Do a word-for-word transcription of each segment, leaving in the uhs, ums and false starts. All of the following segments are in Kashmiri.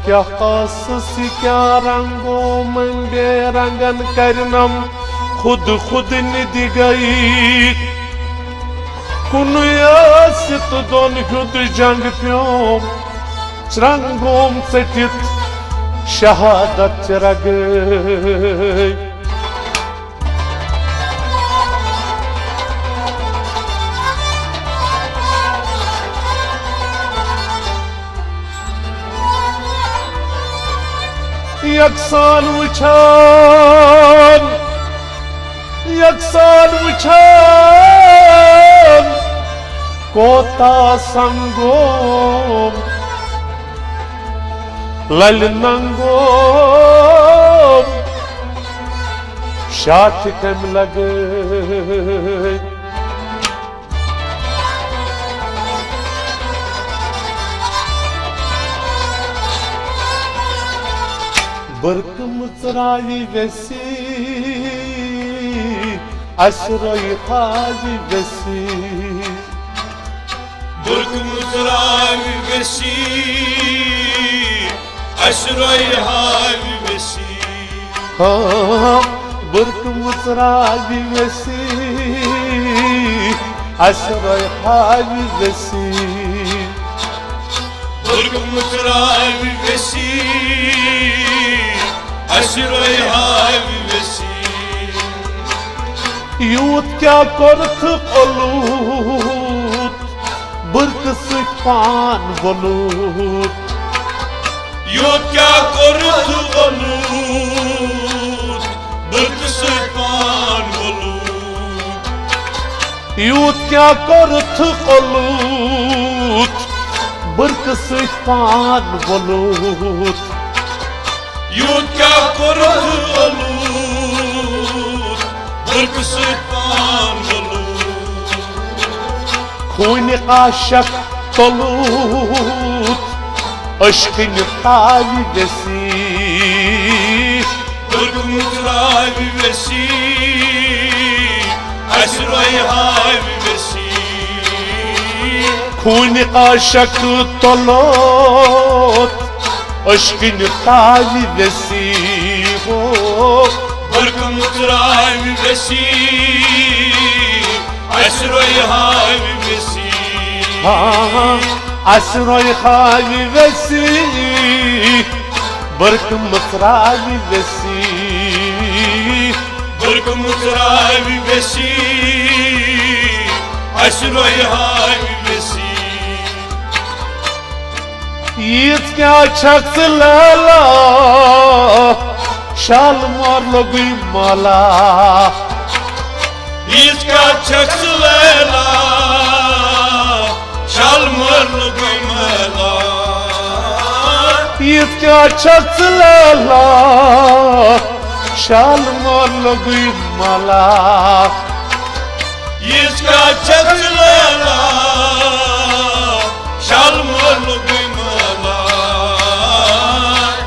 کیٛاہ قاصص یہِ کیٛاہ رنگوم، بے رنگن کرنم خود خود ندِ گئی۔ کُنُے ٲسِتھ دۄن ہیوٚت جنگ پیوم، چرنگوم ژٔٹِتھ شہادت چہِ رگے۔ یکسان وٕچھان، یکسان وٕچھان، کوتاہ سنگوم، للہِ ننگوم، شاٹھِ کمہِ لگے۔ برقہٕ مٕژراوِ ویسی، اسہِ روٚے ہاوِ ویسی۔ برقہٕ مٕژراوِ ویسی، اسہِ روٚے ہاوِ ویسی۔ ہاں، برقہٕ مٕژراوِ ویسی، اسہِ روٚے ہاوِ ویسی۔ برقہٕ مٕژراوِ ویسی، اسہِ روٚے ہاوِ ویسی۔ یوٗت کیٛاہ کوٚرُتھ اولوٗد، برقہٕ سۭتۍ پان وولوٗد۔ یوٗت کیٛاہ کوٚرُتھ اولوٗد، برقہٕ سۭتۍ پان وولوٗد۔ یوٗت کیٛاہ کوٚرُتھ اولوٗد، برقہٕ سۭتۍ پان وولوٗد۔ یوٗت کیٛاہ کوٚرُتھ اولوٗد، برقہٕ سۭتۍ پان وولوٗد۔ خوٗنہِ عاشق تولوٗد، عشقٕنہِ تاوِ ویسی۔ برقہٕ مٕژراوِ ویسی، اسہِ روٚے ہاوِ ویسی۔ خوٗنہِ عاشق تولوٗد، عشقٕنہِ تاوِ ویسی ہو۔ برقہٕ مٕژراوِ ویسی، اسہِ روٚے ہاوِ ویسی۔ ہاں، اسہِ روٚے ہاوِ ویسی، برقہٕ مٕژراوِ ویسی۔ برقہٕ مٕژراوِ ویسی، اسہِ روٚے ہاوِ ویسی۔ ییٖژ کیٛاہ چھکھ ژٕ لیلا، شالمور لوٚگُے مٲلا۔ ییٖژ کیٛاہ چھکھ ژٕ لیلا، شالمور لوٚگُے مٲلا۔ ییٖژ کیٛاہ چھکھ ژٕ لیلا، شالمور لوٚگُے مٲلا۔ ییٖژ کیٛاہ چھکھ ژٕ لیلا، شالمور لوٚگُے مٲلا۔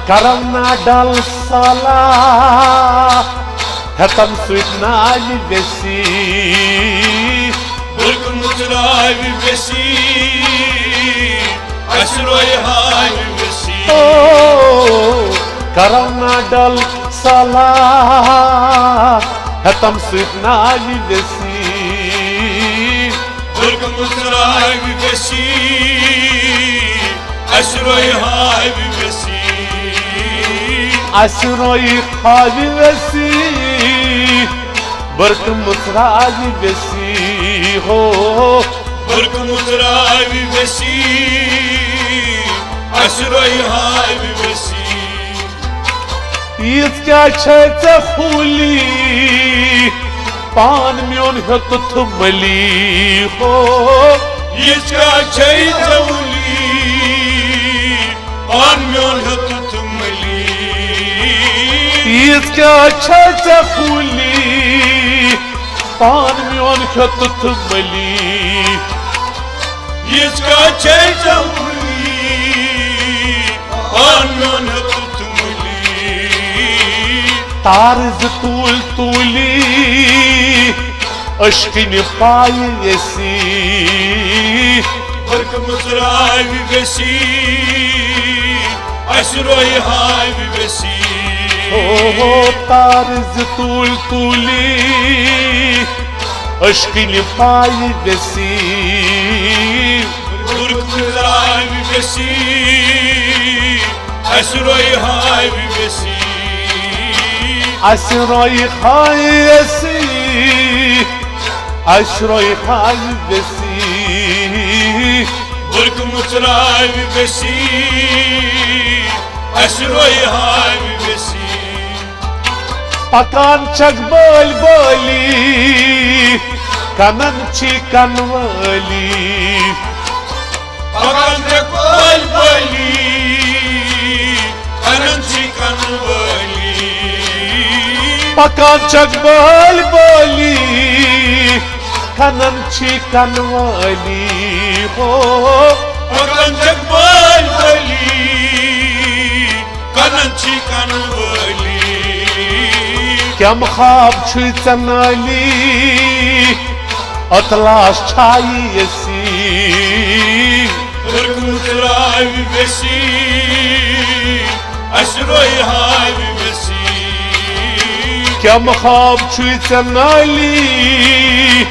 کرو نا ڈل سالا، ہیتم سۭتۍ ناوِ ویسی۔ برقہٕ مٕژراوِ ویسی، اسہِ روٚے ہاوِ ویسی۔ او، کرو نا ڈل سالا، ہیتم سۭتۍ ناوِ ویسی۔ برقہٕ مٕژراوِ ویسی، اسہِ روٚے ہاوِ ویسی۔ اسہِ روٚے ہاوِ ویسی، برقہٕ مٕژراوِ ویسی ہو۔ برقہٕ مٕژراوِ ویسی، اسہِ روٚے ہاوِ ویسی۔ ییٖژ کیٛاہ چھے ژےٚ ہولی، پان میون ہیوٚتُتھ مٔلی ہو۔ ییٖژ کیٛاہ چھے ژےٚ ہولی، پان میون ہیوٚتُتھ مٔلی۔ ییٖژ کیٛاہ چھے ژےٚ ہولی، پان میون ہیوٚتُتھ مٔلی۔ ییٖژ کیٛاہ چھے ژےٚ ہولی، پان میون ہیوٚتُتھ مٔلی۔ تارٕ زٕ توٗلۍ توٗلی، عشقٕنہِ پایہِ ویسی۔ برقہٕ مٕژراوِ ویسی، اسہِ رویہِ ہاوِ ویسی۔ او ہو، تارٕ زٕ تُلۍ تُلۍ، اشکنہِ پایہِ ویسی۔ برکہٕ مُژراوِ ویسی، اسہِ رویہِ ہاوِ ویسی۔ اسہِ رویہِ ہاوِ ویسی، اسہِ رویہِ ہاوِ ویسی۔ برکہٕ مُژراوِ ویسی، اسہِ رویہِ ہاوِ ویسی۔ پکان چھکھ بٲلۍ بٲلی، کنن چھی کنہٕ وٲلی۔ پکان چھکھ بٲلۍ بٲلی، کنن چھی کنہٕ وٲلی۔ پکان چھکھ بٲلۍ بٲلی، کنن چھی کنہٕ وٲلی۔ ہو، پکان چھکھ بٲلۍ بٲلی، کنن چھی کنہٕ وٲلی۔ کم خواب چھُے ژےٚ نٲلی، اطلاس چھایہِ یسی۔ برکہٕ مُژراوِ ویسی، اسہِ رویہِ ہاوِ ویسی۔ کم خواب چھُے ژےٚ نٲلی،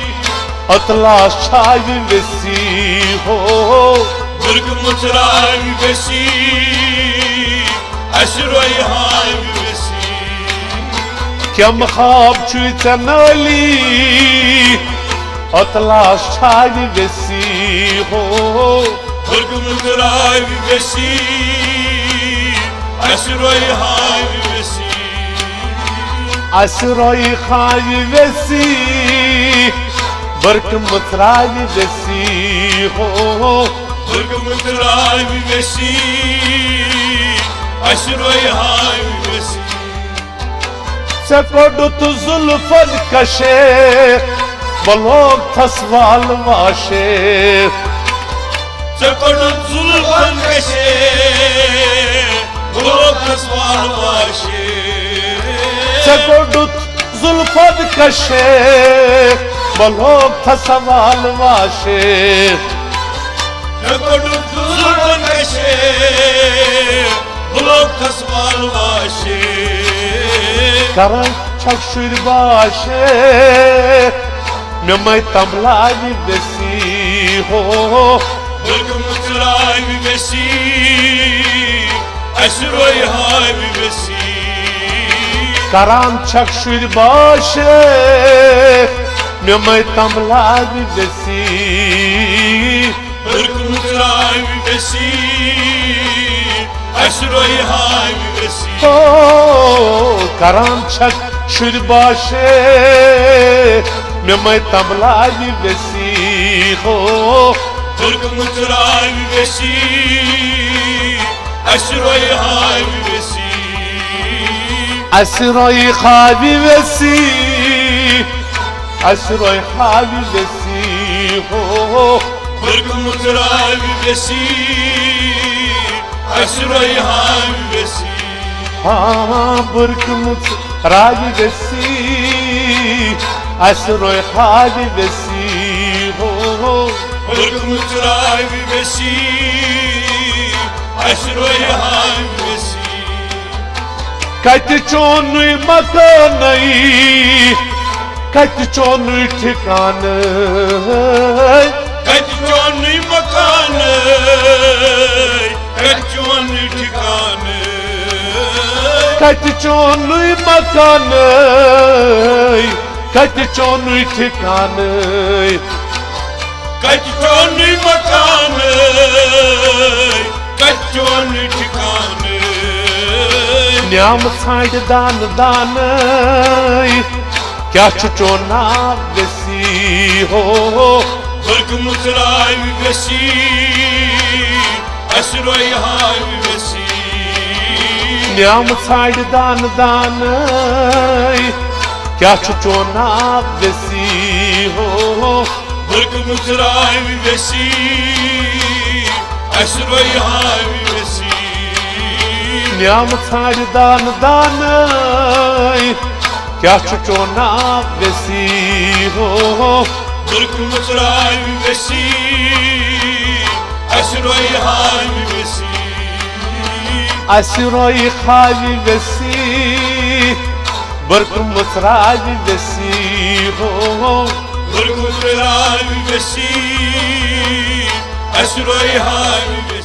اطلاس چھایہِ ویسی۔ ہو، برکہٕ مُژراوِ ویسی، اسہِ رویہِ ہاوِ ویسی۔ کم خواب چھُے ژےٚ نٲلی، اطلاس چھایہِ ویسی۔ ہو، برکہٕ مُژراوِ ویسی، اسہِ رویہِ ہاوِ ویسی۔ اسہِ رویہِ ہاوِ ویسی، برکہٕ مُژراوِ ویسی۔ ہو، برکہٕ مُژراوِ ویسی، اسہِ رویہِ ہاوِ ویسی۔ ژےٚ کوٚڈُتھ زُلفن کشے، بہٕ لوگتھس وال واشے۔ ژےٚ کوٚڈُتھ زُلفن کشے، بہٕ لوگتھس وال واشے۔ ژےٚ کوٚڈُتھ زُلفن کشے، بہٕ لوگتھس وال واشے۔ مےٚ کوٚڈُتھ زُلفن کشے، بہٕ لوگتھس وال واشے۔ کران چھکھ شُرۍ باشے، مےٚ مَے تملاوِ ویسی۔ ہو، برکہٕ مُژراوِ ویسی، اسہِ رویہِ ہاوِ ویسی۔ کران چھکھ شُرۍ باشے، مےٚ مَے تملاوِ ویسی۔ برکہٕ مُژراوِ ویسی، اسہِ رویہِ ہاوِ ویسی۔ او، کران چھکھ شُرۍ باشے، مےٚ مَے تملاوِ ویسی۔ ہو، برکہٕ مُژراوِ ویسی، اسہِ رویہِ ہاوِ ویسی۔ اسہِ رویہِ ہاوِ ویسی، اسہِ رویہِ ہاوِ ویسی۔ ہو، برکہٕ مُژراوِ ویسی، اسہِ رویہِ ہاوِ ویسی۔ ہاں، برکہٕ مُژراوِ ویسی، اسہِ رویہِ ہاوِ ویسی۔ ہو، برکہٕ مُژراوِ ویسی، اسہِ رویہِ ہاوِ ویسی۔ کتہِ چونُے مکانَے، کتہِ چونُے ٹھکانَے۔ کتہِ چونُے مکانَے، کتہِ چونُے ٹھکانَے۔ کتہِ چونُے مکانَے، کتہِ چونُے ٹھکانَے۔ کتہِ چونُے مکانَے، کتہِ چونُے ٹھکانَے۔ نیام ژھانٛڈِ دانہٕ دانَے، کیٛاہ چھُ چون ناو ویسی؟ ہو، برکہٕ مُژراوِ ویسی، اسہِ رویہِ ہاوِ ویسی۔ نیام ژھانٛڈِ دانہٕ دانَے، کیٛاہ چھُ چون ناو ویسی؟ ہو، برکہٕ مُژراوِ ویسی، اسہِ رویہِ ہاوِ ویسی۔ نیام ژھانٛڈِ دانہٕ دانَے، کیٛاہ چھُ چون ناو ویسی؟ ہو، برکہٕ مُژراوِ ویسی، اسہِ رویہِ ہاوِ ویسی۔ اسہِ رویہِ خاوِ ویسی، برکُم مُژراوِ ویسی ہو۔ برکُم مُژراوِ ویسی، اسہِ رویہِ ہاوِ ویسی۔